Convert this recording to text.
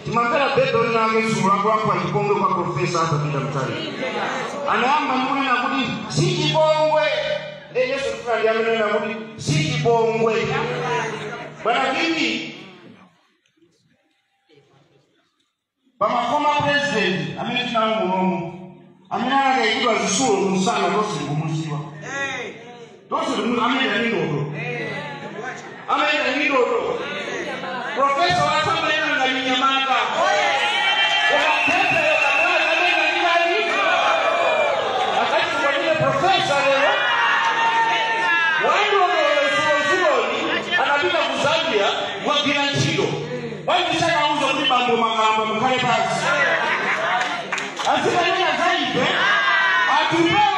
Timamvera bebe linange sulakulakula chipongwe kwa Profesa Arthur Peter Mutharika. Anayamba ndikunena kuti si chipongwe. Ndiye Yesu tifuna amenena kuti si chipongwe. Bwana Vivi, pama former president amene tinawo munomu, amene anakayikidwa zisulo musana tonse tikumuziwa. Tonse amene ndi ndodo. Amene ndi ndodo. Profesa wasambalena nga nyamata. Profesa lero wandodo anapita ku Zambia kukagwira ntchito. Wandichakauza kuti bambo makamba mukhale pansi. Azikanena za ife, atupele.